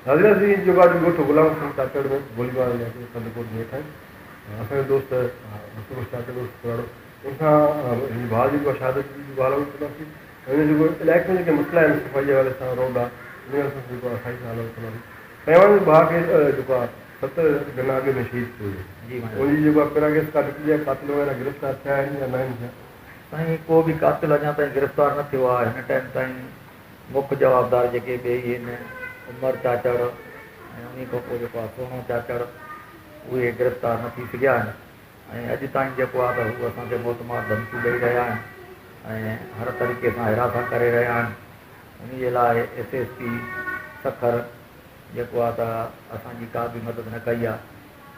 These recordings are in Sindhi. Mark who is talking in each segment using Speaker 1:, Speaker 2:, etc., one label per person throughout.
Speaker 1: ناظرين اسين جيڪو آهي ڳوٺ غلام حسين چاچڙ ۾ گوليمار علائقي ڪنڌڪوٽ ۾ ويٺا آهيون اسان جو دوست رسول بخش چاچڙ عرف ڪراڙو ان سان هن جي ڀاء جيڪو آهي شهادت جي جيڪو حال احوال ڪنداسين ۽ هن جيڪو علائقي ۾ جيڪي مسئلا آهن صفائي جي حوالي سان روڊ آهي ان حوالي سان جيڪو آهي صحيح حال احوال ڪنداسين سائين اوهان جي ڀاء کي جيڪو آهي ست گنا اڳ ۾ شهيد ڪيو ويو ان جي جيڪو آهي پراگريس ڪا نڪتي آهي قاتل وغيره گرفتار ٿيا آهن يا ناهن ٿيا؟
Speaker 2: سائين ڪو به قاتل اڃا تائين گرفتار نه ٿيو آهي هن ٽائيم تائين مک جوابدار جيڪي ٻئي آهن عمر چاچڙ ۽ انهي کان پوء جيڪو آهي سهڻو چاچڙ اهي گرفتار نه ٿي سگهيا آهن ۽ اڄ تائين جيڪو آهي ته هو اسان کي موتمار ڌمڪيون ڏئي رهيا آهن ۽ هر طريقي سان هراسان ڪري رهيا آهن انهي جي لاء ايس ايس پي سکر جيڪو آهي ته اسان جي ڪا به مدد نه ڪئي آهي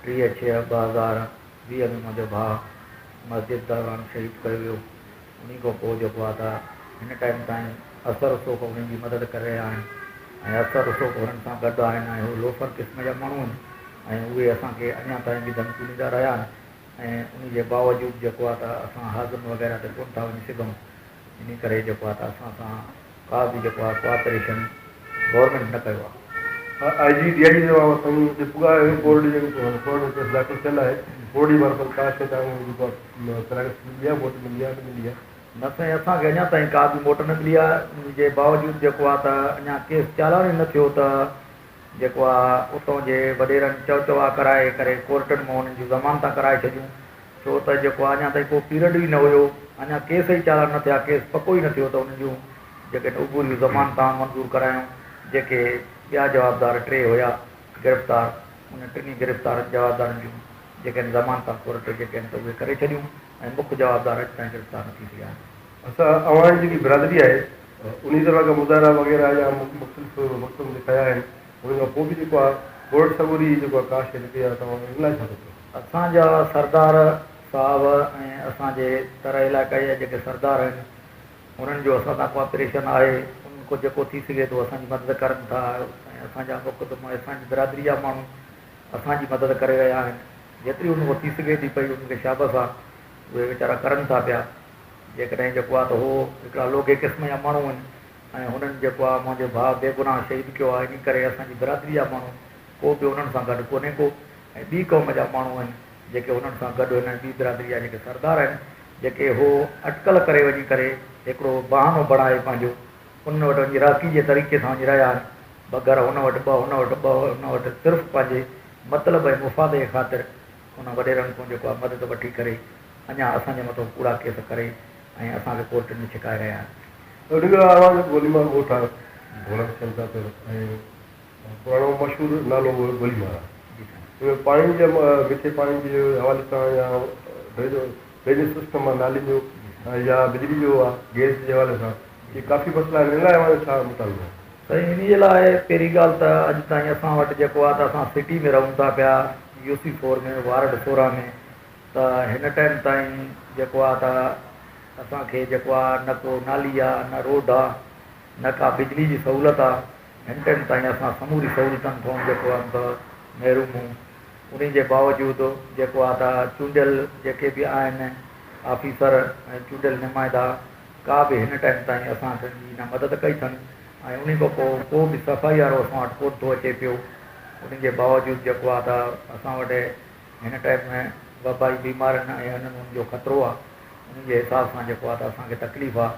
Speaker 2: 30 ڇهه 2020 ۾ منهنجو ڀاء مسجد دوران شهيد ڪيو ويو انهي کان پوء جيڪو آهي ته هن ٽائيم تائين اثر رسوخ انهن جي مدد ڪري رهيا آهن ۽ اثر رسوخ هنن سان گڏ آهن ۽ هو لوفر قسم جا ماڻهو آهن ۽ اهي اسان کي اڃا تائين به ڌمڪيون ڏيندا رهيا آهن ۽ انهي جي باوجود جيڪو آهي ته اسان حاضن وغيره تي ڪونه ٿا وڃي سگهون انهي ڪري جيڪو آهي ته اسان سان ڪا به جيڪو آهي ڪوآپريشن گورنمينٽ نه ڪيو آهي.
Speaker 1: آء جي ڊي I جي جواب اسان جي هتي پڳا آهيو ڪورٽ جي ڪورٽ ۾ ڪيس داخل ٿيل آهي ڪورٽ جي معرفت ڪا شيء توهان کي جيڪو آهي پراگريس ملي آهي موٽ ملي آهي نه ملي آهي.
Speaker 2: نه سائين اسان کي اڃا تائين ڪا به موٽ نه ملي آهي ان جي باوجود جيڪو آهي ته اڃا ڪيس چالان ئي نه ٿيو ته جيڪو آهي اتان جي وڏيرن چئو چوا ڪرائي ڪري ڪورٽن مان انهن جون ضمانتان ڪرائي ڇڏيون ڇو ته جيڪو آهي اڃا تائين ڪو پيرڊ ئي نه هيو اڃا ڪيس ئي چالان نه ٿيا ڪيس پڪو ئي نه ٿيو ته انهن جون جيڪي عبوريون ضمانتان منظور ڪرايون جيڪي ٻيا جوابدار ٽي هيا گرفتار انهن ٽنهي گرفتار جوابدارن جون جيڪي آهن ضمانتان ڪورٽ جيڪي آهن ته اهي ڪري ڇڏيون ۽ مک جوابدار اڄ تائين گرفتار نه ٿي سگهيا آهن.
Speaker 1: اسان اوهان جي جيڪي برادري آهي انهي طرح کان مظاهرا وغيره يا مختلف وقتن تي ڪيا آهن ان کان پوء به جيڪو آهي ڪورٽ سڳوري جيڪو آهي ڪا شيء نه ڪئي آهي توهان ان لاء ڇا ٿا چئو؟
Speaker 2: اسان جا سردار صاحب ۽ اسان جي تر علائقي جا جيڪي سردار آهن انهن جو اسان سان ڪوآپريشن آهي انهن کان جيڪو ٿي سگهي ٿو اسان جي مدد ڪرن ٿا ۽ اسان جا مقدم اسان جي برادري جا ماڻهو اسان جي مدد ڪري رهيا آهن جيتري انهن کان ٿي سگهي ٿي پئي انهن کي شابس آهي اهي ويچارا ڪرن ٿا پيا جيڪڏهن جيڪو آهي ته هو هڪڙا لوگي قسم جا ماڻهو آهن ۽ هنن جيڪو آهي منهنجو ڀاء بيگناهه شهيد ڪيو آهي انهي ڪري اسان جي برادري جا ماڻهو ڪو به انهن سان گڏ ڪونهي ڪو ۽ ٻي قوم جا ماڻهو آهن جيڪي انهن سان گڏ آهن ۽ ٻي برادري جا جيڪي سردار آهن جيڪي هو اٽڪل ڪري وڃي ڪري هڪڙو بهانو بڻائي پنهنجو انهن وٽ وڃي راڪي جي طريقي سان وڃي رهيا آهن ٻه گهر هن وٽ ٻه هن وٽ ٻه هن وٽ صرف پنهنجي مطلب ۽ مفاد جي خاطر انهن وڏيرن کان جيڪو آهي مدد وٺي ڪري اڃا اسان جي مٿو ڪوڙا ڪيس ڪري ۽ اسان کي ڪورٽن ۾ ڇڪائي رهيا آهن.
Speaker 1: ان کان علاوه گوليمار ڳوٺ آهي ڀولا حسين چاچڙ ۽ پراڻو مشهور نالو اهو گوليمار آهي. ان ۾ پاڻي جي مٺي پاڻي جي حوالي سان يا ڊرينيج سسٽم آهي نالين جو يا بجلي جو آهي گئس جي حوالي سان اهي ڪافي مسئلا آهن ان لاء اوهان جو ڇا مطالبو آهي؟
Speaker 2: سائين انهي جي لاء پهرين ڳالهه ته اڄ تائين اسان وٽ جيڪو آهي ته اسان سٽي ۾ رهون ٿا پيا يو سي فور ۾ وارڊ 16 ۾ ته هن ٽائيم تائين جيڪو آ ته اسان کي جيڪو آ نه ڪو نالي آ نه روڊ آ نه ڪا بجلي جي سهولت آ هن ٽائيم تائين اسان سموري سهولتن کان جيڪو آ ته محروم هون انهي جي باوجود جيڪو آ ته چونڊيل جيڪي به آهن آفيسر ۽ چونڊيل نمائندا ڪا به هن ٽائيم تائين اسان جي نه مدد ڪئي اٿن ۽ انهي کان پوء ڪو به صفائي وارو اسان وٽ ڪونه ٿو اچي پيو انهي جي باوجود جيڪو آ ته اسان وٽ هن ٽائيم ۾ وبائي بيمارين ۽ انهن ان جو خطرو آ انهن جي حساب سان جيڪو آ ته اسان کي تڪليف آ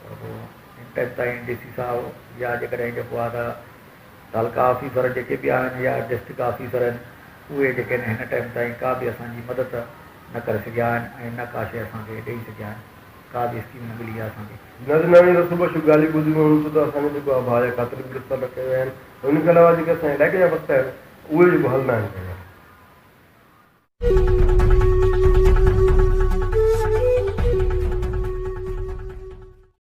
Speaker 2: پر پوء هن ٽائيم تائين ڊي سي صاحب يا جيڪڏهن جيڪو آ ته تعلقه آفيسر جيڪي به آهن يا ڊسٽرڪٽ آفيسر آهن اهي جيڪي آهن هن ٽائيم تائين ڪا به اسان جي مدد نه ڪري سگهيا آهن ۽ نه ڪا شيء اسان کي ڏئي سگهيا آهن ڪا به اسڪيم نه ملي آ اسان کي.
Speaker 1: نظر نه وڃي ته صبح شو ڳالهيون ٻڌيون وڃن ٿيون ته اسان جو جيڪو آ ڀاء جا قاتل به گرفتار نه ڪيا ويا آهن ۽ ان کان علاوه جيڪي اسان جي علائقي جا مسئلا آهن اهي جيڪو حل ناهن ڪيا ويا.